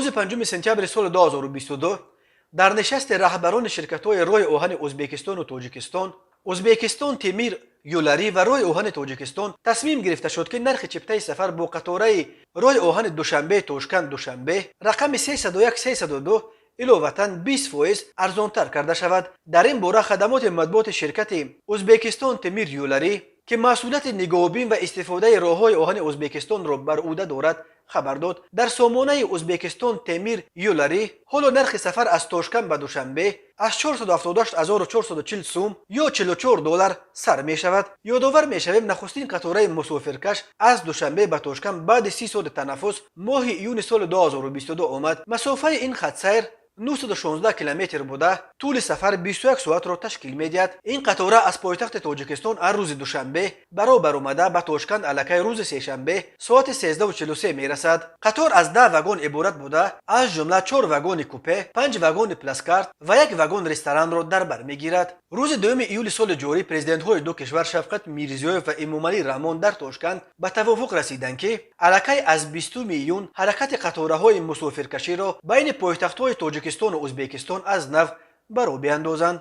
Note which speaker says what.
Speaker 1: Рӯзи 5 сентябри соли 2022 дар нишасти раҳбарони ширкатҳои роҳи оҳани Ӯзбекистону Тоҷикистон, Ӯзбекистон Темир Юллари ва роҳи оҳани Тоҷикистон тасмим гирифта шуд, ки нархи чиптаи сафар бо қатораи роҳи оҳани Душанбе Тошканд Душанбе рақами 301 302 иловатан 20% арзонтар карда шавад. Дар ин бора хадамоти матбуоти ширкати Ӯзбекистон Темир Юллари, ки масъулияти нигоҳубин ва истифодаи роҳҳои оҳани Ӯзбекистонро бар ӯҳда дорад, хабар дод. Дар сомонаи Ӯзбекистон Темир Юллари ҳоло нархи сафар аз Тошканд ба Душанбе аз 478 440 сум ё 44 доллар сар мешавад. Ёдовар мешавем, нахустин қатораи мусофиркаш аз Душанбе ба Тошканд баъди 30 соли танаффус моҳи июни соли 2022 омад. Масофаи ин хатсайр 916 километр буда, тӯли сафар 21 соатро ташкил медиҳад. Ин қатора аз пойтахти Тоҷикистон ҳар рӯзи душанбе баробар омада, ба Тошканд аллакай рӯзи сешанбе соати 13:43 мерасад. Қатор аз 10 вагон иборат буда, аз ҷумла чор вагони купе, панҷ вагони плацкарт ва як вагон ресторанро дар бар мегирад. Рӯзи 2 июли соли ҷорӣ президентҳои ду кишвар Шавкат Мирзиёев ва Эмомалӣ Раҳмон дар Тошканд ба тавофуқ расиданд, ки аллакай аз 20 июн ҳаракати қатораҳои мусофиркаширо байни пойтахтҳои Тоҷикистону Ӯзбекистон аз нав ба роҳ биандозанд.